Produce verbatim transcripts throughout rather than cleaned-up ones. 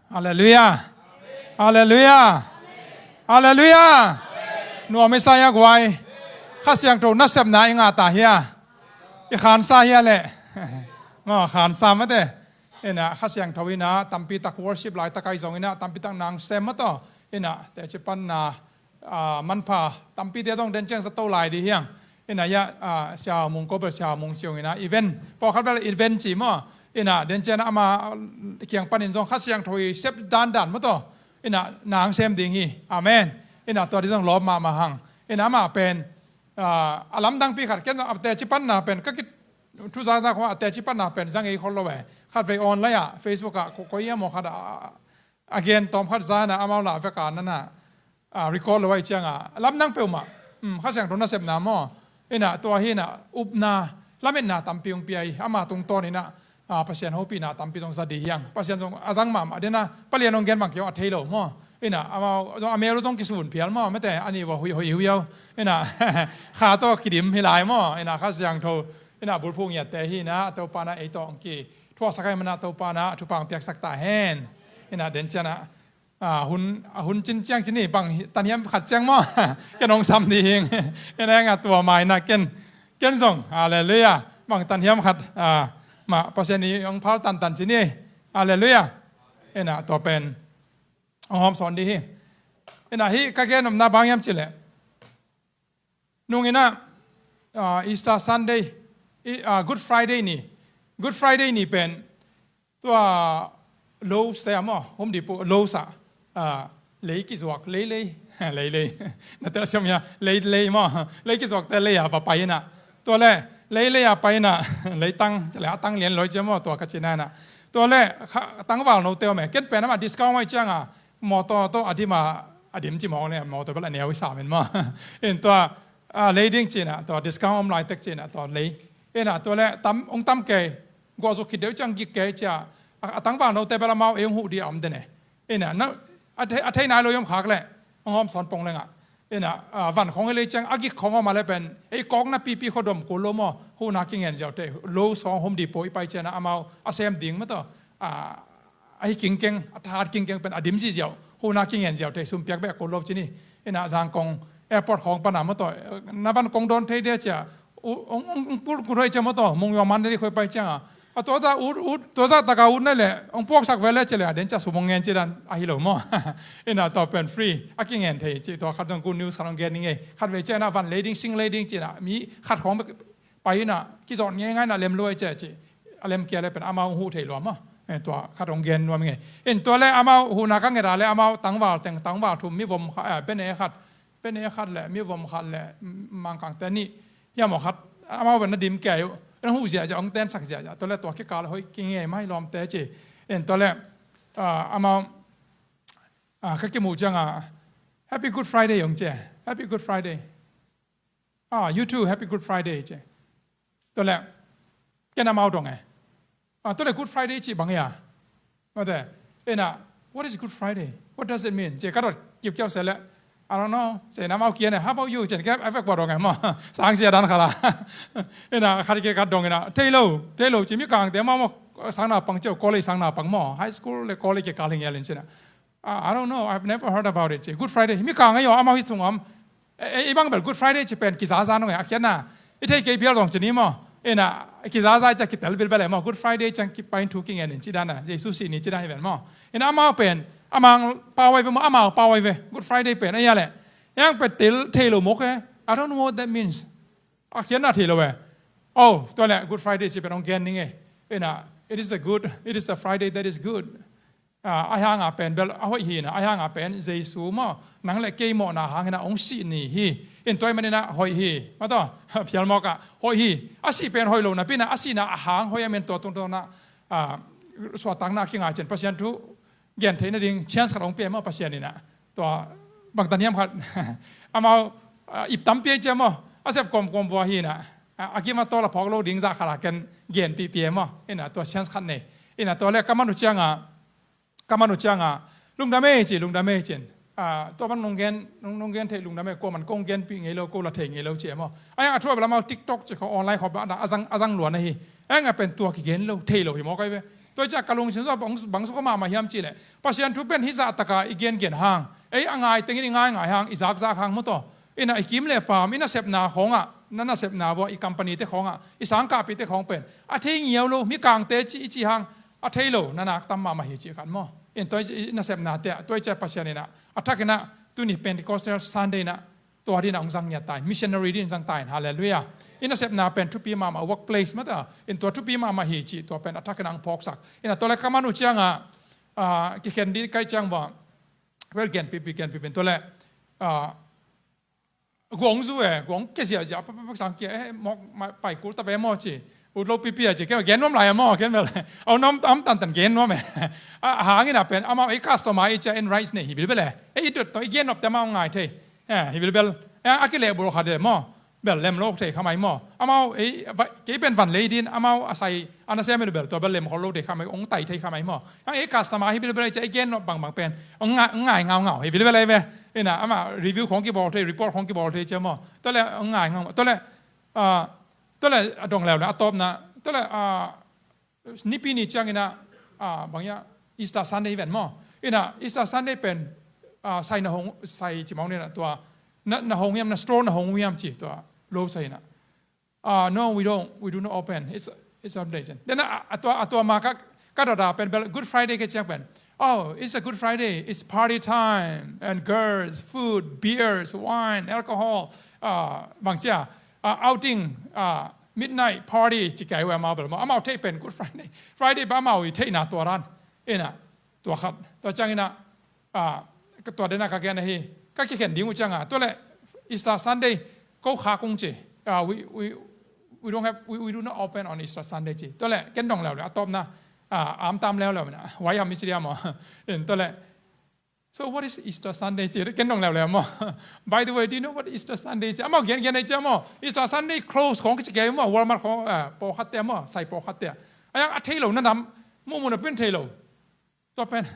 Halleluiah. Halleluiah. Halleluiah. Nuam i sa hia guai? Kha Siangtho nasepna i ngah ta hia? I khansa hia leh? Maw, khansa mate. Ina Kha Siangtho ina tampi tak worship laitak ai zong ina tampi tak nang sem mataw. Ina teci panna, ah, manpha tampite zong den ciang zato lai di hiang. Ina ia, ah, Sia Mung ko bel Sia Mung ciung ina event pawlkhat bel event ci maw. Ina den ciang ama kiang panin zong Kha Siangtho i sep dandan mataw. Ina nang sem ding hi. Amen. Ina tua di zong lawp mahmah hang. Ina amah pen, ah, a lamdangpi khat ken zong a teci panna pen ka ki thu zazak hua a teci panna pen zang ei khol lo e. Khat vei online ah Facebook ah ko, ko ia maw khat a, a gen tawm khat zana amau la veka nana, ah, record lo ai cianga lamdang peuhmah. Um, Kha Siangtho nasepna maw. Ina tua hi ina upna lametna tampi ung piai ama tungtawn ina, ah, Pasian hopihna tampi zong za di hiang. Pasian zong a zang mahmah dena palian ong gen bang kiong a thei lo maw. Ina amau zong a mel zong kisun phial maw mete ani va hui hui hui au. Ina kha tawh kidim hi lai maw. Ina Kha Siangtho ina bulphuh ngiatte hi ina Topa na ei tawh ong ki thuaksak ai mana Topa na thupha ong piaksak ta hen. Ina den ciana, ah, hun, ah, hun cin ciang cini bang hi, tanhiam khat ciang maw. Ken ong sam di hing. Ina nga tua mai na ken, ken zong. Halleluiah. Bang tanhiam khat, ah, mah Pasian i ong phal tantan cini. Halleluiah. Ina tua pen ong hawm sawn di hi. Ina hi ka gen omna bang hiam cileh. Nung ina, ah, Easter Sunday, i, ah, Good Friday ni. Good Friday ni pen tua Lowe's te a maw, Home Depot Lowe's ah, ah, lei kizuak, lei lei, lei lei. Na tel siam ia, lei lei maw, lei kizuak te lei a va pai ina. Tua le, lei lei a pai ina, lei tang, le a tang lian loi cia maw, tua ka cina ina. Tua le, kha, tangval no te om e, ken pen ama discount ai cianga, mawtaw tawh a dim a, a dim ci mawng le mawtaw bel a neu i sam in maw. In tua, ah, lei ding cina tua discount om lai tek cina tua lei. Ina tua le tam, ong tam kei, guah zuk khit deuh ciang gik kei cia, a, a tangval note bel amau ei ong huh di a om dene. Ina na, a thei, a thei nai lo i om khak le, ong hawm sawn pong lenga. Ina, ah, van khong i lei ciang a gik khong om a le pen ei kawkna pipi khuadom kul lo maw, huhna kingen ziau te, Lowe's hong Home Depot i pai ciana amau a sem ding mataw. Ah, a hi kingkeng, a thahat kingkeng pen a dim ziziau, huhna kingen ziau te, sum piak beh kul lo cini. Ina Zangkong airport khawng pana mawtaw, na van kong dawn thei dia cia, u, ong, ong, ong pul kul hoi cia mawtaw, mong yuang man deli khoi pai cianga. A tua za ut, ut, tua za taka ut nai le, ong puaksak ve le cia le, a den cia sum ong ngen ci dan, a hi lo maw. Ina tua pen free, a kingen thei ci, tua khat zong good news khat ong gen ni ngei. Khat ve cia na van lei ding, sing lei ding ci na, mi khat khawng pai ina kizawt ngeingai na lem luai cia ci. A lem kia le pen amau ong huh thei lua maw. Eh, tua khat ong gen nuam ngei. In tua le amau huhna ka ngeta le amau tangval teng, tangval thum mi vom kha, eh, bene khat, bene khat le mi vom khat le, mm, mangkang te nih. Hiam aw khat, amau pen na dim kia yu. Na huh ziazia, ong tensak ziazia. Tua le tua kikal hoi kingei mai lawm te ci. In tua le, ah, amau, ah, ka kimuh cianga, Happy Good Friday ong cia. Happy Good Friday. Ah, you too, Happy Good Friday, ci. Tua le, ken amau dong e. Ah, tua le Good Friday ci bang ia. Mate, ina, what is Good Friday? What does it mean? Ci ka dot kip kiau se le. I don't know. Ci na amau kia ne, how about you? Ci ke a vek ba dong e maw. Sang cia dan khala. Ina, khat ke khat dong ina. Thei lo, thei lo, ci mi kang te maw maw. Sang na pang cia, college sang na pang maw. High school le college ke kaling yalin ci na. Ah, I don't know, I've never heard about it. Ci, Good Friday, mi kang ayo, amau hi sung om. E, e, i bang bel Good Friday ci pen kizaza nong e, a khiatna. I thei kei bial zong ci ni maw. Ina, kizaza cia kitel bilbel e maw. Good Friday ciang kipain thu kingen in ci dana. Jesu si ni ci dan hi ven maw. Ina amau pen, amang pawai ve maw, amau pawai ve. Good Friday pen, aia le. Yang pen tel, thei lo mok e. I don't know what that means. A khiatna thei lo e. Oh, tua le, Good Friday ci pen ong gen ni ngei. Ina, it is a good, it is a Friday that is good. Ah, a hanga pen bel a hoih hi na, a hanga pen Jesu maw, nang le kei mawhna hangina ong sih ni hi. In tua i manina hoih hi. Mataw, phial mawka, hoih hi. A sih pen hoih lo napina, a sihna a hang hoih a men tua tungtawna, ah, suahtakna a kingai cin Pasian thu gen theihna ding chance khat ong pia maw Pasian ina. Tua bangtan hiam khat. Amau, ah, ip tampi ai cia maw. A sep kawmkawm vua hi na. Ah, a kim a tawl a phawk lo ding zah khat a ken gen pihpih e maw. Ina tua chance khat nei. Ina tua le ka man uh cianga, ka man uh cianga, lungdam e ci, lungdam e cin. Ah, tua man nong gen, nong, nong gen theih lungdam e, kuaman kong genpih ngei lo, ko la thei ngei lo ci e maw. A yang a thu a bel amau TikTok ci kho online kho ba a zang, a zang luan ahi. A yang a pen tua kigen lo, thei lo hi maw kai ve. Tua ciah ka lungsim tawh bang, bang suk mahmah hiam cihleh, Pasian thu pen hih zah taka i gengen hang, ei a ngai tengin i ngaingai hang, i zakzak hang maw taw. Ina i kim le paam, i nasepna khawngah, na nasepna vua, i company te khawngah, i sangkahpihte khawng pen a thei ngiau lo, mikangte ci i ci hang, a thei lo na nak tam mahmah hi cih khat maw. In tua i nasepnate ah tua i ciah Pasian inah a thak inah tuni Pentecostal Sunday inah tua dinah hong zang ngiat ta in, missionary din zang ta in, halleluiah. I nasepna pen thupi mahmah, workplace mata in tua thupi mahmah hi cih tua pen a thak inah hong phawksak. Inah tua le ka man uh ciangah, ah, kikhen dih kaih ciang vua, well, genpipi genpipi in tua le, ah, guang zu e, guang ke ziahziah, pakpak sang kia e, mawk paikul ta ve maw ci. Ut lo pipi a ci, ken gen nuam lai a maw, ken bel. Au nuam am tantan gen nuam e. A hangin a pen amau ei customer i cia en rice nei hi bilbel e. Ei i dot tawh i gen nuam te amau ngai thei. Hi bilbel. A kilehbul khat e maw. Bel lem lo thei khamai maw. Amau ei kei pen van lei din amau a sai a na sem hi lo bel tua bel lem khol lo thei khamai, ong tai thei khamai maw. Ang ei customer hi bilbel e cia i gen nuam bangbang pen ong ngai ngaungau hi bilbel e ve. Ina ama review khong kibawl thei, report khong kibawl thei cia maw. Tua le ong ngai ngaungau. Tua le tua le a dong leu le a tawpna tua le nipi ni ciang ina, bang ia, Easter Sunday hi ven maw. Ina Easter Sunday pen sai na hong, sai ci mau ni na tua na hong hiam, na store na hong hiam ci tua lo sai na. No, we don't, we do not open. It's it's operation. Then a tua a tua ma ka ka da da pen bel Good Friday ke ciang pen. Oh, it's a Good Friday. It's party time and girls, food, beers, wine, alcohol. Bang cia, outing, midnight party ci kai we amau bel maw. Amau thei pen Good Friday. Friday ba amau i theihna tua ran. Ina tua khat tua ciang ina, tua dena ka gen ahi, ka kikhen ding uh cianga tua le Easter Sunday ko kha kung ci. We, we, we don't have, we, we do not open on Easter Sunday ci. Tua le ken dong leu le a tawpna am tam leu leu na wai ham mi ci dia maw. In tua le, so what is Easter Sunday ci, ken dong leu leu maw. By the way, do you know what Easter Sunday ci? Amau gen gen ai ci maw. Easter Sunday close khong kici kei maw, Walmart khong pawkhat te maw, sai pawkhat te. Ayang a thei lo na dam, muhmuh na pin thei lo. Tua pen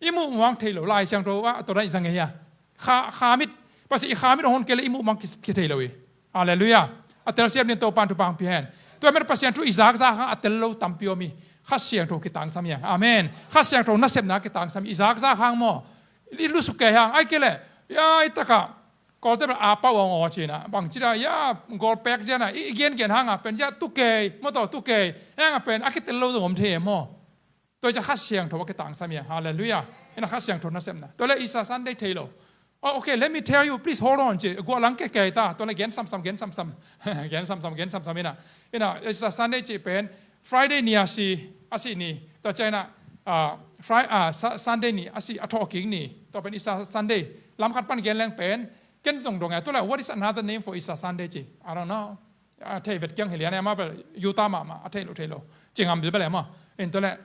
i muh muang thei lo, Lai Siangtho ah tua dan i zang ngei a. Kha, kha mit, Pasian i kha mit hong hon kei le i muh muang ki, ki thei lo i. Halleluiah. A telsiam din Topan thupha hong pia hen. Tua met Pasian thu i zakzak hang a tel lo tampi om i. Kha Siangtho kitangsam i hang. Amen. Kha Siangtho nasepna kitangsam i zakzak hang maw. I lusuk kei hang. Ai kei le, ia i taka Kawlte bel a pau a ngaw cina. Bang cina, ia Gawl pek ciana i, i gen gen hanga pen ia tu kei, maw taw tu kei. Hanga pen a kitel lo zong om thei maw. Tua i ca Kha Siangtho a kitangsam i a. Halleluiah. Ina Kha Siangtho nasepna. Tua le Easter Sunday thei lo. Oh, okay, let me tell you, please hold on ci. Guah lang kekei ta. Tua le gen samsam, gen samsam. Gen samsam, gen samsam ina. Ina Easter Sunday ci pen Friday ni a si, a si ni. Tua ciana, Friday, Sunday ni a si, a thawhkik ni. Tua pen Easter Sunday. Lam khat pan gen leng pen ken zong dong a. Tua le what is another name for Easter Sunday ci? I don't know. A thei vet kiang hi lian e, amah bel Utah mahmah, a thei lo, thei lo. Ci ngam bilbel e maw. In tua le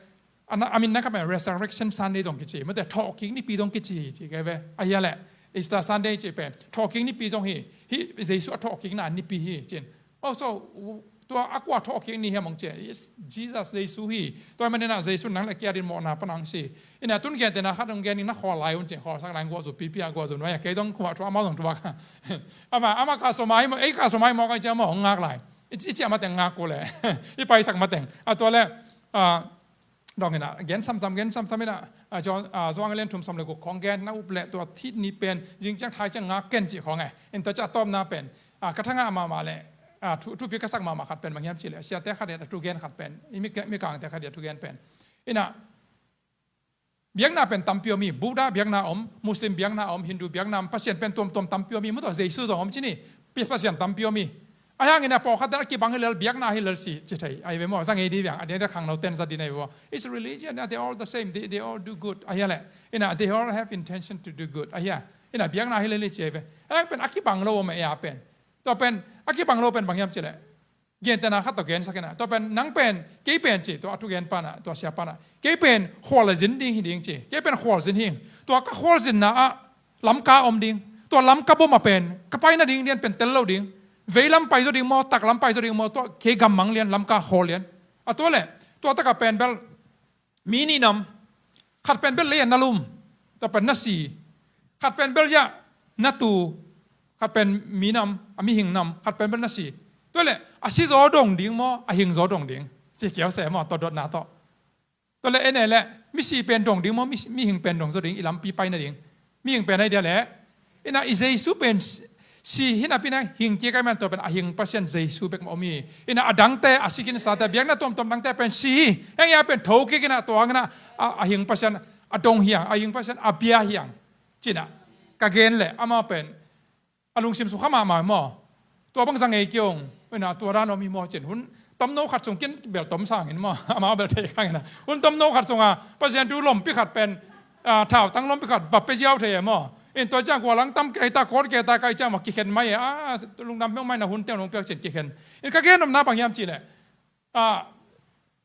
a min na kha pen Resurrection Sunday zong kici, mate thawhkik nipi zong kici ci kei ve. Ahia le Easter Sunday ci pen thawhkik nipi zong hi. Hih Jesu a thawhkikna nipi hi cin. Also tua a kua thawhkik ni hiam hong ci? Jesus Jesu hi. Tua manin a Jesu nang le kia din mawhna pan ang si. Ina tun gentehna khat hong gen ning na khawl lai un cin, khawlsak lai guahzu pipi a guahzu nuai a kei zong khua thu amau zong thuak. Ama, ama customer hi maw, ei customer hi maw ka cia maw hong ngak lai. I cia mateng ngak ko le i paisak mateng a tua le dong ina gen samsam, gen samsam ina zuang lian thum som le guk khong gen na up le tua thit ni pen zing ciang thai ciang ngak ken ci khong e. In tua cia tawpna pen ka thangah mahmah le thupi ka sak mahmah khat pen bang hiam ci le siate khat in a thugen khat pen, i mikangte khat in a thugen pen ina biakna pen tampi om hi. Buddha biakna om, Muslim biakna om, Hindu biakna om, Pasian pen tuamtuam tampi om hi. Maw taw Jesu zong om ci ni. Pasian tampi om hi. Ahang ina pawlkhat dan a kibang hi lel, biakna hi lel si ci thei ahi ve maw. Zang ei di biang a diang khangno ten za din ahi ve maw. It's religion, they are all the same, they, they all do good. Ahia le ina they all have intention to do good. Ahia ina biakna hi lel hi ci ahi ve. Ahang pen a kibang lo om e a pen. Tua pen a kibang lo pen bang hiam ci le gentehna khat tawh gensak ina. Tua pen nang pen, kei pen ci, tua a thugen pana, tua sia pana, kei pen khualzin ding hi ding ci. Kei pen khualzin hi. Tua ka khualzinna ah lamka om ding. Tua lamka bom a pen ka paina ding lian pen tel lo ding. Veilam pai zo ding maw, taklam pai zo ding maw, tua kei gammang lian, lamka khual lian. A tua le tua taka pen bel mi nih nam, khat pen bel lei a na lum, tua pen na si. Khat pen bel ia na tu, khat pen mi nam, a mihing nam, khat pen bel na si. Tua le a si zaw dong ding maw, a hing zaw dong ding? Si kiau se maw, tua dotna tawh. Tua le en e le, misi pen dong ding maw, mi, mihing pen dong zaw ding, i lampi pai nading. Mihing pen ai dia le, ina i Jesu pen si, si hi napi na hing kik ai man tua pen a hing Pasian Jesu bek mah om hi. Ina a dangte, a sikin sate, biakna tuamtuam dangte pen si hi. Heng ia pen tho kik ina tua ina a, a hing Pasian a dong hiang, a hing Pasian a bia hiang. Cina ka gen le, amau pen a lungsim sukha mahmah maw? Tua bang za ngei kiong, ina tua dan om hi maw cin. Hun tomno khat sung kin bel tom sangin maw? Amau bel thei khang ina. Hun tomno khat sunga Pasian thu lompi khat pen, ah, thautang lompi khat va pe ziau thei e maw? In tua ciang kua lang tam kei ta, kawt kei ta, kai ciang maw kikhen mai e. Ah, lungdam peuh mai na hun teng lung piak cin kikhen. In ka gen omna bang hiam cih leh, ah,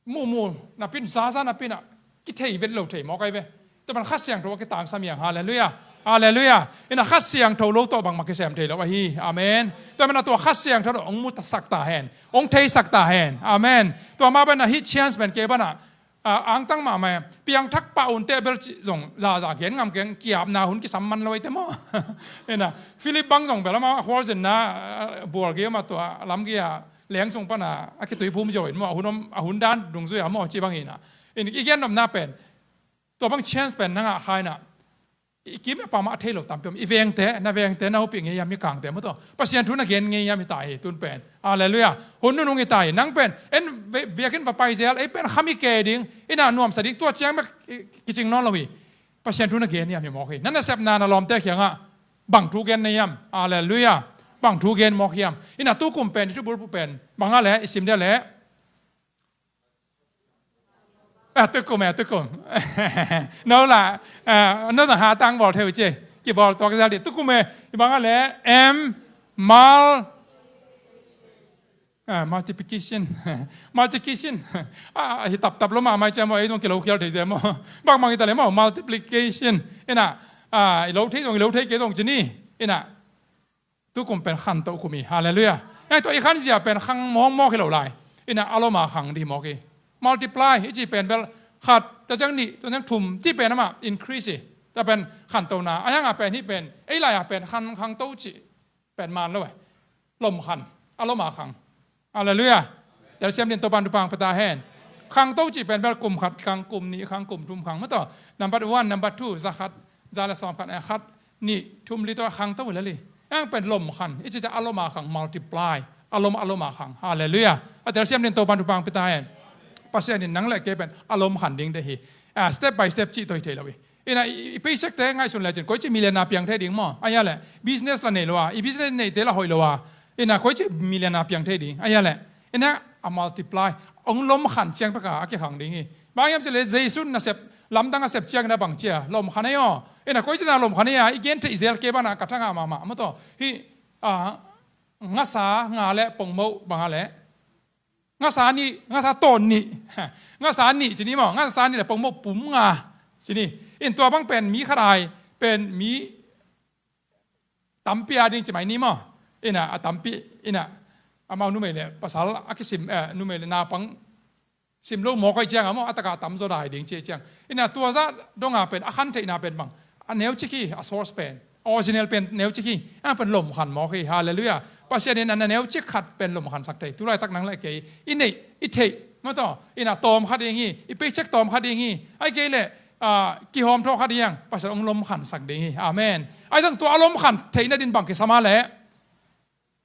muhmuh napin, zaza napin ah kithei vet lo thei mawk ai ve. Tua pan Kha Siangtho a kitangsam hiang. Halleluiah. Halleluiah. Ina Kha Siangtho lo tawh bangmah kisem thei lo ahi. Amen. Tua mana tua Kha Siangtho tawh hong musak ta hen, hong theisak ta hen. Amen. Tua mah bana hih chance pen kei bana, ah, angtang mahmah e. Piangthak pah un teh bel cih zong zaza gen ngam keng, kiapna hun kisam man lo ai te maw? Ina Philip bang zong bel ama a khualzinna, ah, bual gei ama tua lam gei a leng sung pana a kitui phum zio in maw, a hun om, a hun dan dungzui a maw, ci bang ina. In i gen nopna pen, tua bang chance pen na ngah kha ina, i kim i pam a thei lo tampi om, i vengte, na vengte, na hopih ngei hiam, i kangte maw tua. Pasian thu na gen ngei hiam, i ta hi tun pen. Halleluiah. Hun nunung i ta hi, nang pen, en ve-, vekin va pai zel, ei pen kham i ke ding, ina nuamsa ding, tua ciang mek ki-, kicing nawn lo hi. Pasian thu na gen hiam hi mawk hi. Na nasepna na lawmte kiangah bang thu gen na hiam? Halleluiah. Bang thu gen mawk hiam? Ina tukum pen, i thubulphuh pen bang a le, i sim dia le. Ah, tukum e, tukum. No la, ah, no zang ha tang bawl theu ci. Kibawl tuak zal di. Tukum e, i bang a le, M, mal, ah, multiplication. Multiplication. Ah, hi tap tap lo mahmah cia maw, ei zong kilo khial thei zia maw. Bang bang hi ta le maw, multiplication. Ina, ah, i lo thei zong, i lo thei kei zong ci ni. Ina, tukum pen khanto kum hi. Halleluiah. Ei, tua i khan zia pen khang mawkmawk hi lo lai. Ina a lom a khang di mawk hi. Multiply, i ci pen bel khat, tua ciang nih, tua ciang thum, ci pen amah increase hi. Tua pen khantona, a hiang a pen, hih pen, ei lai a pen khan khangto ci pen man lo e. Lom khan, a lom a khang. Halleluiah. Telsiam din Topan thupha pia ta hen. Khangto cih pen bel kum khat khang, kum nih khang, kum thum khang. Maw tua, number one, number two, za khat, za le sawm khat, eh, khat, nih, thum, li tua khangto lel hi. Hih pen lom khan, i cih ciang a lom a khang, multiply. A lom, a lom a khang. Halleluiah. A telsiam din Topan thupha pia ta hen. Pasian in nang le kei pen a lom khan ding deih hi. Ah, step by step cih tua hi thei lo hi. Ina i, i paycheck te ngaihsun lecin, koici millionaire piang thei ding maw? Ahi a le, business la nei lo a, i business neite la hoih lo a. Ina koici millionaire piang thei ding. Ahi a le, ina a multiply, hong lom khan ciang pek a, a kikhang ding hi. Bang hiam cih le, Jesu nasep, lamdang a sep ciang ina bang ci a, lom khan ei aw. Ina koici na lom khan ei a, i gen thei zel kei bana ka thang a mahmah, maw tua. Hih, ah, ngasa nga le pongmoh bang a le. Ngasa nih, ngasa tawn nih. Ngasa nih ci ni maw, ngasa nih le pongmoh pum nga ci ni. In tua bang pen mi khat ai, pen mi tampi a ding ci mai ni maw. Ina a tampi, ina amau numei le pasal a kisim, eh, numei le naupang sim lo mawk ai ciang a maw, a taka tam zaw dai ding ci ciang. Ina tua zah dong a pen a khan theihna pen bang, a neucik hi, a source pen, original pen neucik hi. A pen lom khan mawk hi. Halleluiah. Pasian in a na neucik khat pen lom khan sak thei. Tulaitak nang le kei i neih, i theih, maw tua, ina tawm khat ding hi, i paycheck tawm khat ding hi. Ahi kei le, ah, kihawm thaw khat ding, Pasian hong lom khan sak ding hi. Amen. Ahi zong tua a lom khan theihna din bang kisam a le,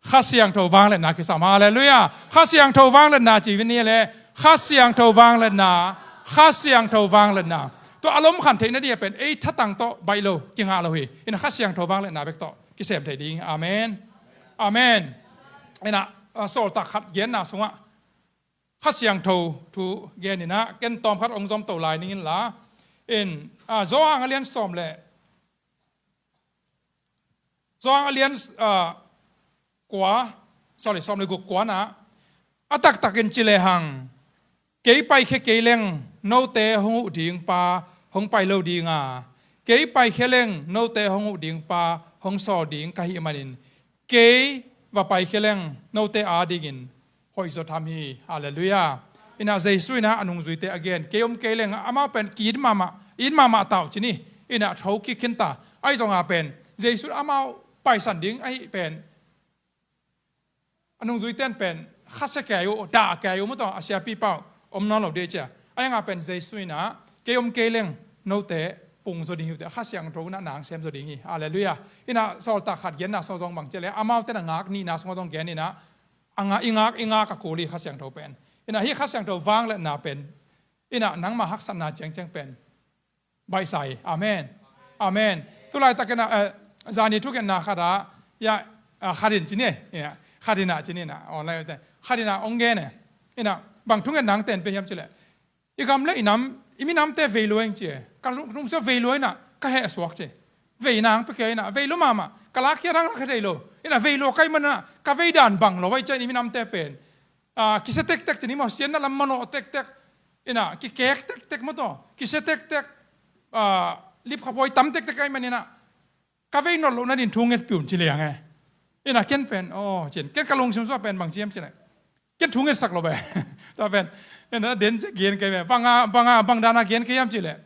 Kha Siangtho vangliatna kisam. Halleluiah. Kha Siangtho vangliatna ci vin ni le. Kha Siangtho vangliatna. Kha Siangtho vangliatna. Tua a lom khan theihna dia pen ei thatang tawh baih lo, kingah lo hi. Ina Kha Siangtho vangliatna bek tawh kisem thei ding. Amen. Amen. Ina, ah, Sawltak khat genna sungah Kha Siangtho thu gen ina, ken tawm khat hong zom to lai ning in la. In, ah, Johan a lian sawm le Johan a lian, ah, kua, sorry, sawm le guk kua na, a taktakin ci lehang, kei paikhia kei leng note hong huh ding pa hong pai lo ding a, kei paikhia leng note hong huh ding pa hong sawl ding ka hih manin, kei va paikhia leng note adingin hoihzaw tham hi. Halleluiah. Ina Jesu ina a nungzuite a gen, kei om kei leng amau pen ki-it mahmah, it mahmah ta uh ci ni. Ina tho kik khin ta. Ahi zong a pen Jesu amau paisan ding ahi pen, a nungzuite in pen khasia kei uh, dah kei uh, maw tua, a siapi pau om nawn lo dih cia. Ahi hanga pen Jesu in ah, kei om kei leng note pung zaw ding hi uh teh, Kha Siangtho in ah na sem zaw ding hi. Halleluiah. In ah sawltak khat genna sungah zong bang ci leh, amaute na ngak nihna sungah zong gen in ah, a ngak, i ngak, i ngak a kul hi Kha Siangtho pen. In ah hih Kha Siangtho vangliatna pen, in ah nangma haksatna ciangciang pen baihsa hi. Amen. Amen. Tulaitakin ah, eh, zani thungetna khat ah, ya, ah, khat in ci ni, ya, khat in ah ci ni na, online te. Khat in ah hong gen e. In ah, bang thungetna hong ten pia hiam ci leh, i gam le i nam, i minamte vei lua ing ci e. Ka lung, lungsim vei lua in ah, ka heh suak ci. Veina hong pia kei in ah, vei lua mahmah, ka lakkhiat hang lakkhiat thei lo. In ah vei lua ka hih manin ah, ka vei dan bang lo ahih ciangin i minamte pen, ah, kisia tektek ci ni maw, siatna lam manawh tektek. In ah kikek tektek maw tawh, kisia tektek, ah, lipkhaphuai tam tektek ka hih manin ah, ka vei nawt lohna dingin thu ngetpih un ci liang e. In ah ken pen, aw, ci-in, ken ka lungsim sungah pen bang ci hiam ci leh, ken thu ngetsak lo ve. Tua pen, in ah den ci gen kei ve. Bang a, bang a, bang dan a gen kei hiam ci leh,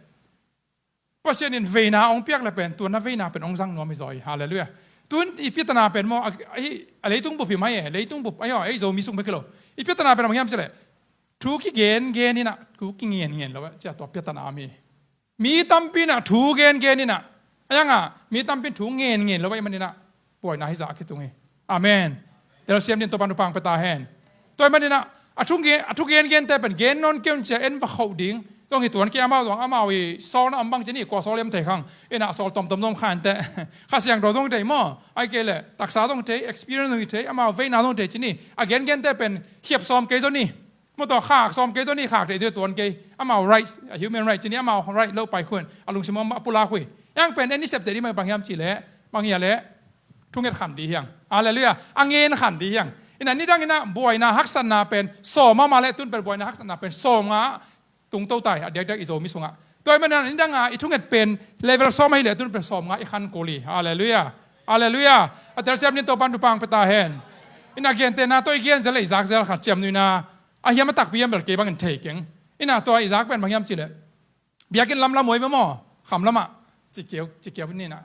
Pasian in veina hong piak leh pen, tua na veina pen hong zang nuam hi zaw hi. Halleluiah. Tu-in i piatana pen maw, a, a, a leitung bup hi mai e, leitung bup, ahi aw, ei Zomi sung bek hi lo. I piatana pen bang hiam ci leh, thu kigen gen in ah, thu kingen ngen lo e, ci-a tua piatana om hi. Mi tampi in ah thu gen gen in ah, ahi hanga mi tampi in thu ngen ngen lo ahih manin ah, buaina hizah a kitung hi. Amen. Telsiam dingin Topa'n thupha hong pia ta hen. Tua ahih manin ah, a thu gen, a thu gen gente pen gen nawn kei un ci-a en va khoh ding zong hi tuan kei, amau zong, amau i sawlna om bang ci ni, kua sawl hiam thei kha ing. In ah sawl tuamtuam zong kha inteh. Kha Siangtho zong hi thei maw, ahih kei leh taksa zong hi thei, experience zong hi thei, amau veina zong hi thei ci ni. A gen gente pen khiap sawm kei zaw ni. Maw tawh, khak sawm kei zaw ni, khak thei zaw tuan kei. Amau rights, a human rights ci ni, amau right lo pai khun, a lungsim a pulak uh hi. Hiang pen en i sep teh ding bang hiam ci leh, bang hia leh, thunget khan ding hi hang. Halleluiah. A ngen khan ding hi hang. In ah nidang in ah buaina haksatna pen sawm mahmah leh, tu-in pen buaina haksatna pen sawmnga ah tungto ta hi, a diakdiak i Zomi sungah. Tua ahih manin ah nidang a i thunget pen level sawm ahih leh, tu-in pen sawmnga i khan kul hi. Halleluiah. Halleluiah. A telsiam dingin Topa'n thupha hong pia ta hen. In ah gentehna tawh i gen zel, i zak zel khat ciamnuihna, a hiam a takpi hiam bel kei bangin thei keng. In ah tua i zak pen bang hiam ci leh, biakinn lam lam uh hi ve maw, kham lamah, ci kei uh, ci kei uh ni na.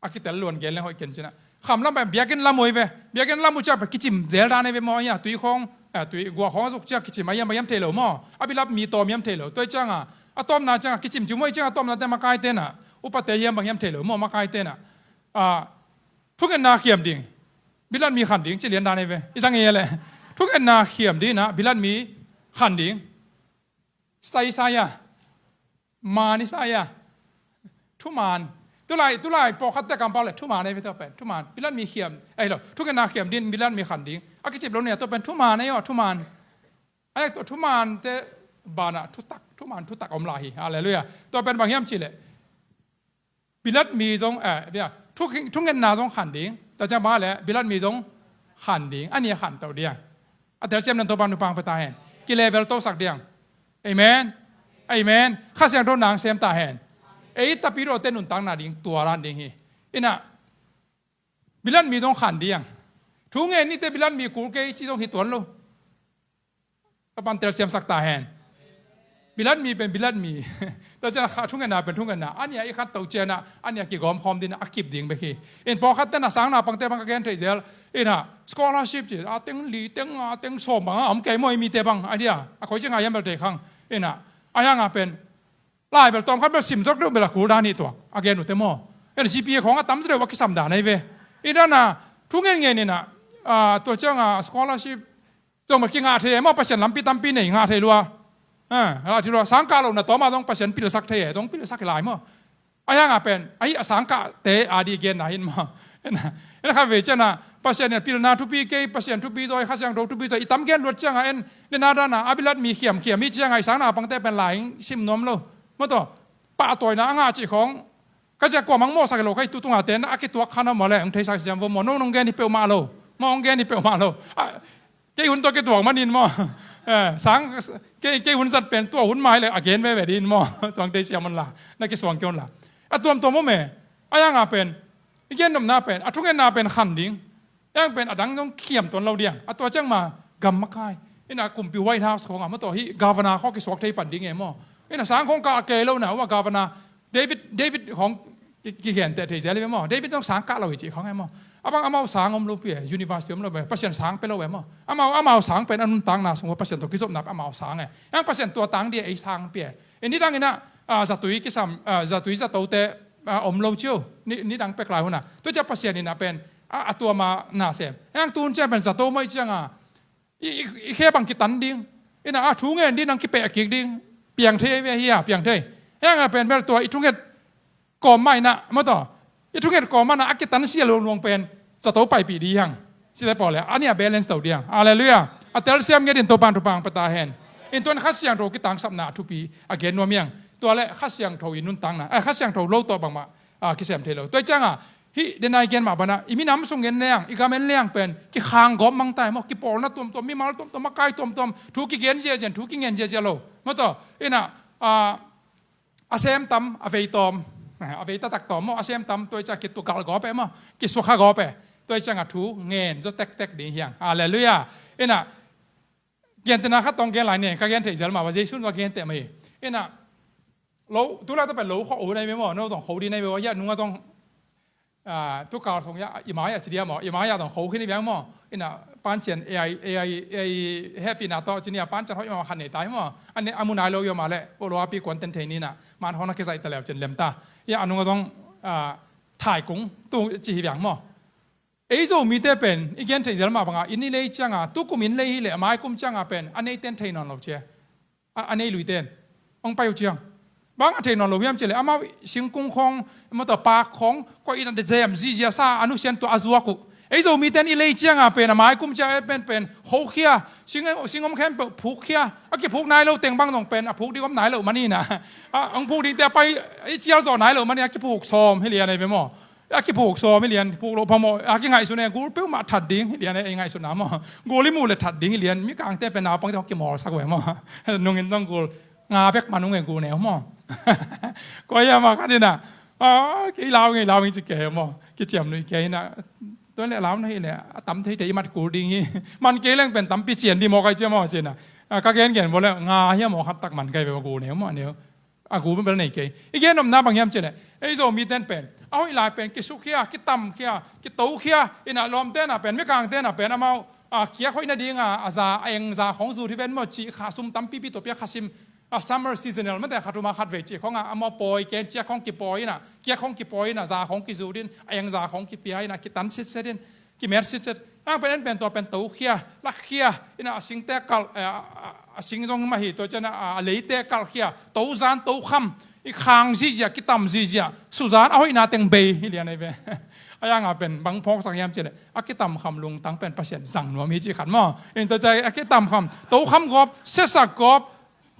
A kitel luan gen leng hoih ken ci na. Kham lam pen biakinn lam uh hi ve. Biakinn lam uh ciang pen kicim zel dan hi ve maw, ahi a, tui khawng, a, tui guah khawng a zuk ciang kicim, a hiam a hiam thei lo maw. A beloved mi tawm hiam thei lo. Tua ahih ciangin a, a tawpna ciangin a kicim ci maw, ahih ciangin a tawpnate makaite na, upate hiam bang hiam thei lo maw, makaite na. A, thungetna khiam ding, beloved mi khan ding ci lian dan hi ve. I zang hi leh, thungetna khiam ding na, beloved mi khan ding. Sai, sai a, man i sai a, thuman. Tulai, tulai pawlkhatte kampau leh thuman hi ve, tua pen thuman. Beloved mi khiam, ei lo, thungetna khiam ding, beloved mi khan ding. A kicip lo ni a, tua pen thuman hi aw, thuman. Ahi a, tua thumante banah thutak, thuman thutak om lai hi. Halleluiah. Tua pen bang hiam ci leh, beloved mi zong, eh, bia, thu, thungetna zong khan ding. Tua ciang bang a leh, beloved mi zong khan ding. A nih a khan to ding. A telsiam dingin Topa'n thupha hong pia ta hen. Kilevel tosak ding. Amen. Amen. Kha Siangtho na hong sem ta hen. Ei tapidawte nuntakna ding tua dan ding hi. In ah, beloved mi zong khan ding. Thu ngen ni teh beloved mi kul kei ci zong hi tuan lo. Topa'n telsiamsak ta hen. Beloved mi pen beloved mi. Tua ciang a, kha, thungetna pen thungetna. A nih a i khan to ciangin a, a nih a kigawm khawm ding a, a kip ding bek hi. In pawlkhatte na, sangnaupangte bang ka gen thei zel. In ah scholarship ci a, teng li, teng nga, teng sawm bang a om kei maw, i mite bang. A nih a, a koi ciang a hiam bel thei kha ing. In ah, a hiang a pen, lai bel tawm khat bel sim zawk deuh bel a kul dan hi tuak, a gen uh teh maw. In ah G P A khawng a tam zaw deuh a kisam dan hi ve. I dan a, thu ngen ngen in ah, a, tua ciang a scholarship zong bel kingah thei e maw, Pasian lampi tampi nei, ngah thei lua. Ha, ngah thei lua. Sang kah lohna tawm a zong Pasian pilsak thei e, zong pilsak hi lai maw. A hiang a pen, ahi a, sang kahte a ding genna hi in maw. En, en kha ve ciang a, Pasian in pilna thupi kei, Pasian thupi zaw, Kha Siangtho thupi zaw, i tam gen luat ciang a en, nidang dan a, a beloved mi khiam khiam hi ciang a, i sangnaupangte pen lai sim nuam lo. Maw tawh, pahtawina a ngah cih khawng, ka ciang kuamah mawhsak hi lo, ka i tu tunga ten a kituak kha na maw leh, hong theisak siam vo maw, no, nong gen hi peuhmah lo. Maw, hong gen hi peuhmah lo. A, kei hun tawh kituak manin maw. Eh, sang, kei, kei hun zat pen tua hun mah hi leh a gen veve ding maw. Tua hong thei siam un la. Na kisuang kei un la. A tuamtuam om e. A hiang a pen, i gen nopna pen, a thungetna pen khan ding. Hiang pen a dang zong khiam tuan lo ding. A tua ciang ma gam makai. In ah kumpi White House khawng a, maw tawh, hih governor khawng kisuak thei pan ding e maw. In ah sang khawng kah kei lo na, ua governor David, David khawng Ki, kigenteh thei zel hi ve maw. David zong sang kah lo hi cih khawng e maw. A bang amau sang om lo pi e, university om lo ve, Pasian sang pia lo ve maw. Amau, amau sang pen a nuntakna sung ua Pasian tawh kizopna pen amau sang e. Hang Pasian tua tang dia ei sang pi e. Ei nidang inah, ah, zatui kisam, ah, zatui zatote, ah, om lo cio. Ni, nidang pek lai hunah. Tua cia Pasian inah pen, ah, a tua ma na sem. Hang tun cia pen zato mai cianga i, i, i khe bang kitan ding. Inah a thu ngen ding nang kipeh kik ding. Piang thei ve hi a, piang thei. Hang a pen bel tua i thunget kawm mah inah, maw taw. I thunget kawm mah inah a kitan sia luangluang pen zato paipih ding hang. Site pawl le, a nia balance to ding hang. Halleluiah. A telsiam nget in Topan thupang pata hen. In tuan Kha Siangtho kitangsapna a thupi a gen nuam hiang. Tua le Kha Siangtho i nuntakna, eh, Kha Siangtho lo tawh bangmah, ah, kisem thei lo. Tua i cianga, hih denai gen mah banah, i minam sung en leng, i gam en leng pen, kikhang gawp mangtai maw, kipawlna tuamtuam, mimal tuamtuam, makai tuamtuam, thu kigen ziazian, thu kingen ziazia lo. Maw taw, inah, ah, a sem tam, a vei tawm, a vei taktak tawm maw, a sem tam, tua i cia kitukalh gawp e maw, kisukha gawp e, tua i cianga thu ngen zaw tektek ding hiang. Halleluiah. Inah, gentehna khat tawng gen lai ne, ka gen theih zel mah, va Jesu in va genteh mah hi. Inah, lo, tu lai ta pen lo kho u nai ve maw, no zong kho di nai ve, ya nunga zong, ah, tu kal song ya, i mai a ci dia maw, i mai a zong kho khin i biang maw. Inah pancian A I, A I, A I hehpihna tawh ci nia pancian hoih mah khan nei tai maw. An ne a mu nai lo io mah le, o lo a pi kuan ten thei ni na, man hong na kizaih ta leu cin lem ta. Ya a nunga zong, ah, thaikung tu ci hi biang maw. Ei Zomite pen, i gen theih zel mah banga, inn i lei cianga, tukum inn lei hi le, mai kum cianga pen, a nei ten thei nawn lo cia. A, a nei lui ten. Hong pai uh ciang. Bang a thei nawn lo hiam cih le, amau singkung khawng, maw taw paak khawng, koih in a zem zihziah sa, a nusian tua a zuak uh. Ei Zomite in i lei cianga pen, a mai kum ciang pen, pen, hokhia, sing, sing om khempeuh phukkhia, a kiphuk nai lo teng bang zong pen, a phuk ding om nai lo mani na. A, hong phuk dingte a pai, i cial zawh nai lo mani, a kiphuk sawm hi lian ei ve maw. A kiphuk sawm hi lian, phuk loh phamawh, a kingaihsun e, gul peuhmah that ding hi lian e, ei ngaihsutna maw. Gul i muh le that ding hi lian, mikangte pen naupangte hong kimawlsak uh e maw. Nungin zong gul nga bek man ung e, gul neu maw. Koi a mah khat inah, a, kei lau ngei, lau ngei ci kei maw. Kiciam nuih kei inah, tua le lau na hi le, a tam theite i mat kul ding hi. Man kei leng pen tampi cian ding maw kai cia maw ci inah. A, ka gengen maw le, nga hia maw khat tak man kai ve maw, gul neu maw, neu. A gul bel nei kei. I gen nopna bang hiam cih leh, ei Zomite in pen, a hoih lai pen, kisukkhia, kitamkhia, kitokhia, inah lawmte na pen, mikangte na pen, amau, a, kiak hoih nadinga, a za, a eng za khawng zut hi ven maw, cih kha sum tampipi tawh pia kha sim, a summer seasonal, mate khat uma khat vei cih khawnga, amau pawi ken ciak khawng kipawi inah, kiak khawng kipawi inah, za khawng kizut in, a eng za khawng kipia inah, kitan sitset in, kimet sitset. Ang pen en pen tua pen tokhia, lakkhia, inah a singte kalh, eh, a, a, a sing zong mah hi, tua cian a, a leite kalhkhia, tozan, tokham, i khang zihziah, kitam zihziah, suzan a hoihna teng bei, hi lian ei ve. A yanga pen, bang phawksak hiam cih leh, a kitamkham lungtang pen Pasian zang nuam hi cih khat maw. In tua cian a kitamkham, tokham gawp, siasak gawp,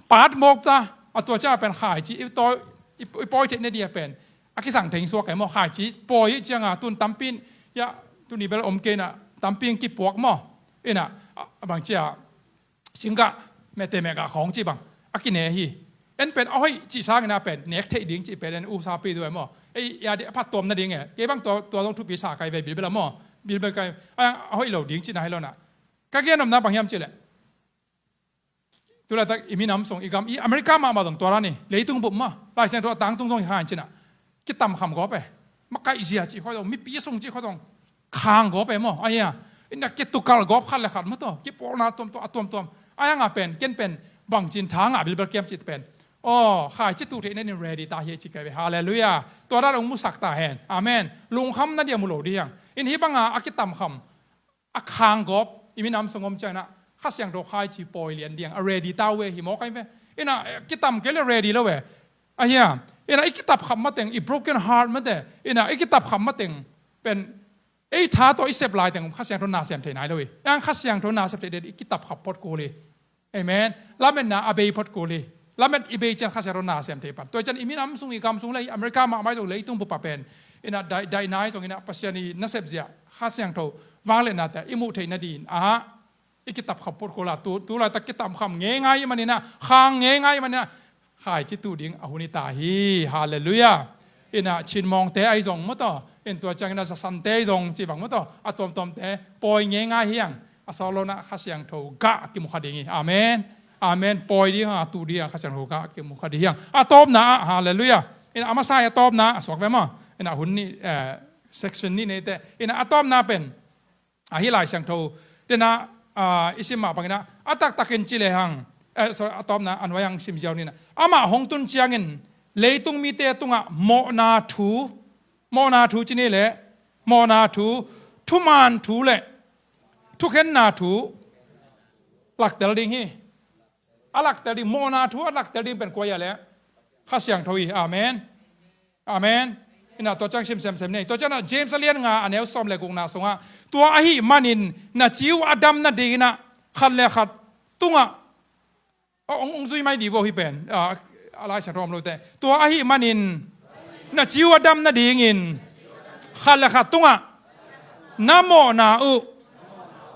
paat mawk ta, a tua cian a pen khaici, i tawi, i, i pawi theih nadia pen. A kisang theng suak e maw, khaici pawi cianga tun tampi in, ya, tuni bel om kei na, tampi in kipuak maw. Inah, a, a bang cia, singgah, mete mega khawng ci bang, a kine hi. En pen, a hoih ci sangina pen, nek theih ding ci pen, en u sa pi duai maw. Ei, ya di, a phat tuam nading e. Kei bang tua, tua zong thupi sa kai ve, Bilbel a maw. Bilbel kai, a, a hoih lo ding ci na hi lo na. Ka gen nopna bang hiam cih leh. Tu laitak i minam sung i gam i America mahmah zong tua la ni, leitung bup mah, Lai Siangtho a tangtung zong i khan cinah. Kitamkham gawp e. Makaih zia cih khawh zong, mipi sung cih khawh zong. Khang gawp e maw, a hia. Inah kitukalh gawp khat le khat maw taw. Kipawlna tuamtuam, a tuamtuam. A hianga pen, ken pen, bangcin tha ngah bilbel kiam cih pen. Aw, khaici tuh theih nadin ready ta hi cih kai ve. Halleluiah. Tua dan hong musak ta hen. Amen. Lungkham nadia mu lo ding hiang. In hih banga a kitamkham. A khang gawp, i minam sung om ciangin ah, Kha Siangtho khaici pawi lian ding, a ready ta uh e hi mawk ahi ve. Inah, eh, kitam kei le ready lo e. A hia, inah, i kitap kham mateng, i broken heart mate, inah, i kitap kham mateng, pen, ei tha tawh i sep lai teng, Kha Siangtho na sem thei nai lo hi. Ang Kha Siangtho na sep thei den, i kitap kham phot kul hi. Amen. Lametna a bei phot kul hi. Lamet i bei cian Kha Siangtho na sem thei pan. Tua cian i minam sung i gam sung le i America mahmah i zong leitung bupa pen. Inah dai, dai nai zong inah Pasian i nasep zia. Kha Siangtho vangliatnate i muh theih nadin. Aha. I kitap kham phot kul a tu, tu laitak kitam kham ngei ngai i maninah. Khang ngei ngai i maninah. Khaici tuh ding a hun i ta hi. Halleluiah. Inah Chin Mawngte ahi zong maw taw. In tua ciangin a Zasante ahi zong ci bang maw taw. A tuamtuamte pawi ngei ngai hiang. A sawt lo na Kha Siangtho gah a kimu kha ding hi. Amen. Amen. Pawi ding a tuh ding a Kha Siangtho gah a kimu kha ding hiang. A tawpna ah. Halleluiah. Inah a masa a tawpna a suak ve maw. Ina hun nih, eh, section nih neite. Ina a tawpna pen, ahi Lai Siangtho dena, ah, i sim mah bangina, a taktakin ci lehang, eh, sorry, a tawpna a nuai ang sim ziau nina. Amah hong tun ciangin leitung mite tungah mawhna thu, mawhna thu ci ni leh, mawhna thu, thuman thu le thukhenna thu laktel ding hi. A laktel ding, mawhna thu a laktel ding pen kua hia leh? Kha Siangtho hi. Amen. Amen. Ina tua ciang sim semsem nei. Tua ciangah James a lian nga a neu sawm le gukna sungah, tua ahih manin na ci uh a dam nadingin ah khat le khat tungah, ong, ong zui mai di vo hi pen, ah, a Lai Siangtho om lote. Tua ahih manin na ci uh a dam nadingin khat le khat tungah na mawhna uh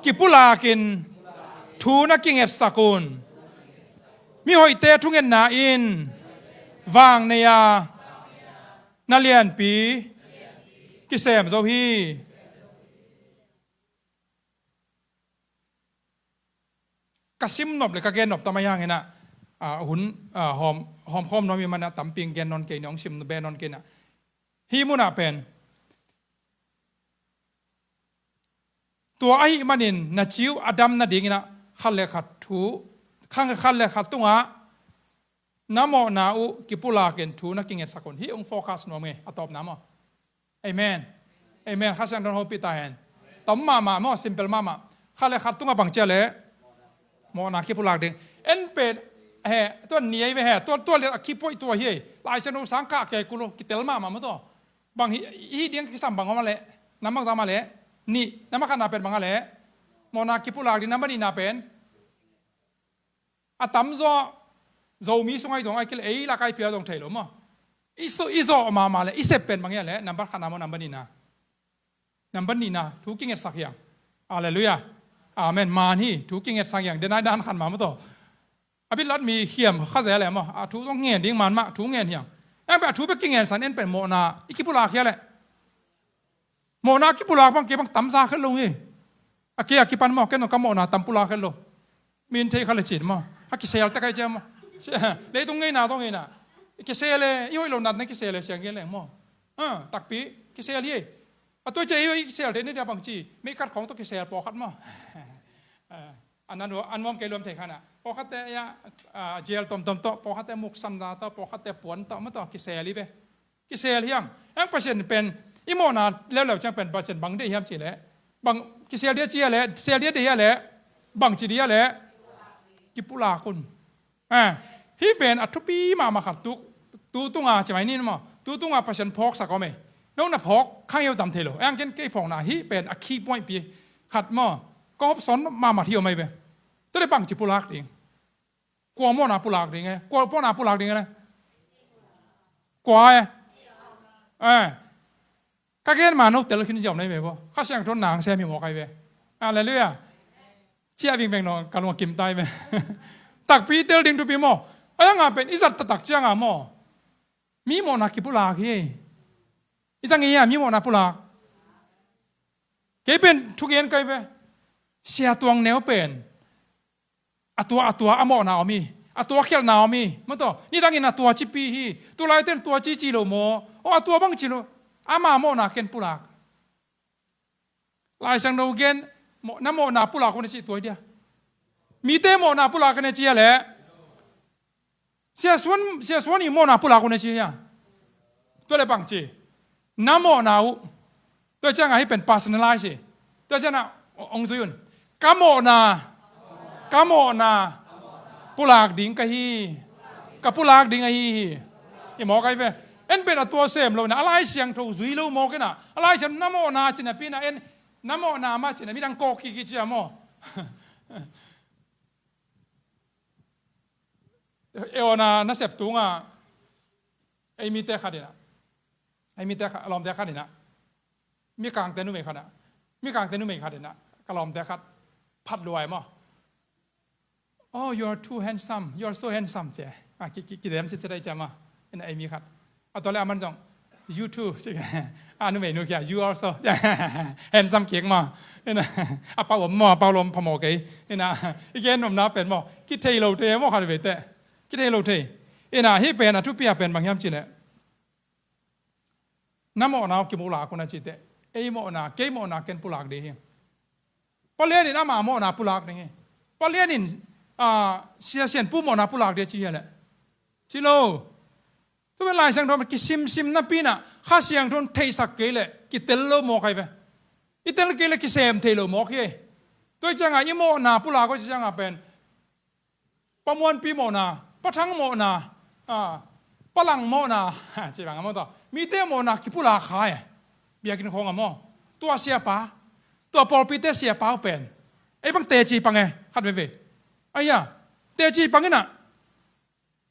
kipulakin thu na kingetsak un. Mihoihte thungetna in vang nei a, na lianpi kisem zo hi. Ka sim nop le ka gen nop tam ahi hangin ah, ah, hun, ah, hawm, hawm khawm nuam i manah tampi gen nawn kei ni, hong sim be nawn kei na. Hih munah pen, tua ahih manin na ci uh a dam nadingin ah khat le khat thu, khat le khat tungah na mawhna uh kipulakin thu na kingetsak un. Hih hong focus nuam nge, a tawpna maw? Amen. Amen. Kha Siangtho in hopih ta hen. Tam mahmah maw, simple mahmah. Khat le khat tungah bang ci a leh? Mawhna kipulak ding. En pen, he, tua ni ei ve he, tua, tua le a kipoih tua hi ei. Lai Siangtho sang kah kei kul lo, kitel mahmah maw tua. Bang hi, hi ding kisam bang om a leh? Nam bang za om a leh? Nih, nam a khatna pen bang a leh? Mawhna kipulak ding. Nam a nihna pen? A tamzaw Zomi sungah i zong a kileh ei lak a i pia zong thei lo maw? I zawh, i zawh mahmah leh i sep pen bang hia leh? Nambat khatna maw, nambat nihna? Nambat nihna, thu kingetsak hiang. Halleluiah. Amen. Man hi, thu kingetsak hiang. Denai dan khat mah maw tua. A bit lat mi hiam kha zel leh maw? A thu zong ngen ding man mah, thu ngen hiang. En pen a thu bek kingensak, en pen mawhna i kipulak hia leh? Mawhna kipulak bang kei bang tamza khat lo hi. A kei a kipan maw, ken zong ka mawhna tam pulak khat lo. Min thei kha le cin maw. A kisel tek ai cia maw. Leitung ngeina zong ngeina. Kisel e, i hoih lo natna kisel e, siang gen leng maw. Ah, takpi, kisel hi. A tua cia i hoih kisel thei ni dia bang ci. Mei khat khong tua kisel pawlkhat maw. Ah, an, an, an nuam kei luam thei kha na. Pawlkhatte ia, ah, jail tomtom tawh, pawlkhatte muksan za tawh, pawlkhatte puan tawh, maw tua kisel hi ve. Kisel hiam? Hang Pasian pen, i mawhna leuleu ciang pen Pasian bang deih hiam ci leh? Bang kisel dia ci a leh, sel dia deih a leh, bang ci dia leh? Kipulak un. Ah, hih pen a thupi mahmah khat tu, tu tunga ci mai ni maw. Tu tunga Pasian phawksak om ei. No na phawk, khang eu tam thei lo. Hang ken kei phawkna, hih pen a key point pi khat maw. Ka hop sawn mahmah hi om ei ve. Tua leh bang ci pulak ding. Kua mawhna pulak ding e? Kua mawhna pulak ding e le? Kua e? Eh. Ka gen ma no tel khin ziau nai ve bo. Kha Siangtho nang sem hi mawk ai ve. Halleluiah. Cia vingveng no ka lung a kim tai ve. Takpi tel ding thupi maw. Ai anga pen i zat taktak cianga maw. Mi mawhna kipulak hi. I zang i a mi mawhna pulak. Kei pen thugen kai ve. Sia Tuang Neu pen. A tua, a tua a mawhna om hi. A tua khialhna om hi. Maw tua, nidangin a tua cipi hi. Tulai ten tua cici lo maw. O a tua bang ci lo. Ama mawhna ken pulak. Lai Siangtho gen, mawh-, na mawhna pulak un a ci tua hi dia. Mite mawhna pulak un a ci a leh. Sia Suan, Sia Suan i mawhna pulak un a ci hia. Tua leh bang ci. Na mawhna uh. Tua ciangah hih pen personalize hi. Tua ciangah ong zui un. Ka mawhna. Ka mawhna. Pulak ding ka hi. Ka pulak ding ahi hi. I mawk ai ve. En pen a tua sem lo na. A Lai Siangtho zui lo mawk ina. A Lai Siangtho na mawhna cina pi na en. Na mawhna mah cina midang kawk kiki cia maw. Eona nasep tunga ei mite khat ina, ei mite khat, a lawmte khat ina, Mikangte numei khat ina, Mikangte numei khat ina, ka lawmte khat phat luai maw. Oh, you are too handsome, you are so handsome, ci. Ah, ki, ki, kidem sitset ai cia maw. Ina ei mi khat. A tua leh a man zong, you too, ci. A numeinu kia, you also. Handsome kik maw. Ina, a pau om maw, a pau lom phamawh kei. Ina, i gen nopna pen maw. Kithei lo thei maw khat veite. Kithei lo thei. Ina, hih pen a thupi a pen bang hiam ci leh. Na mawhna uh kipulak un a cih teh, ei mawhna, kei mawhna ken pulak ding hi. Palian in ama mawhna pulak ding hi. Palian in, ah, Sia Sian Pu mawhna pulak ding ci hi leh. Ci lo. Tua pen Lai Siangtho kisimsim napi in ah Kha Siangtho in theihsak kei leh kitel lo mawk hi ve. I tel kei leh kisem thei lo mawk hi. Tua hi ciangah i mawhna pulak uh ci ciangah pen Pa Muanpi mawhna, Pa Thang mawhna, ah, Pa Lang mawhna, ci bang a mawh tawh. Mite mawhna kipulak kha e. Biakinn khawng a mawh. Tua siapa, tua pawlpite siapa uh pen. Ei bang teci pang e, khat veve. Aia, teci pang in ah.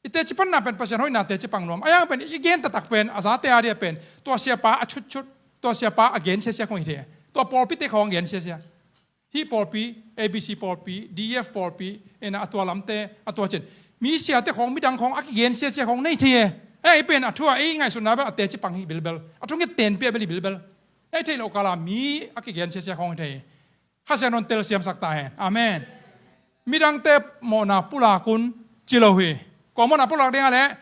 I teci panna pen Pasian hoihna teci pang nuam. Aia pen i gen taktak pen, a zate a dia pen. Tua siapa a cutcut, tua siapa a gen siasia khawng hi thei. Tua pawlpite khawng gen siasia. Hih pawlpi, A B C pawlpi, D E F pawlpi, ena a tua lamte, a tua cin. Mi siate khawng, midang khawng, a kigen siasia khawng nei thei e. Ei pen a thu a ei ngaihsutna bel a teci pang hi bilbel. A thunget tenpi a bel hi bilbel. Ei thei lo kala mi a kigen siasia khawng hi thei. Kha Siangtho in telsiamsak ta hen. Amen. Midangte mawhna pulak un ci lo hi. Kua mawhna pulak ding a leh?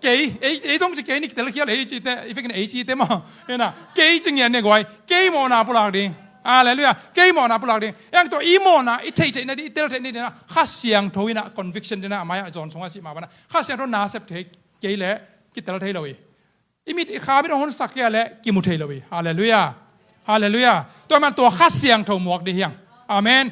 Kei, ei, ei dong ci kei ni kitel khial ei ci te, i fekin ei ci te maw. Hena, kei ci ngian ne guai, kei mawhna pulak ding. Halleluiah, kei mawhna pulak ding. Ei ang tua i mawhna, i theih theih na di, i tel theih na di na, Kha Siangtho in ah conviction ding na, a mai ah John sungah cih mah bang na. Kha Siangtho na sep thei, kei leh, kitel thei lo hi. I mit i kha mit hong honsak kei a leh kimu thei lo hi. Halleluiah. Halleluiah. Tua man tua Kha Siangtho muak ding hi hang. Amen.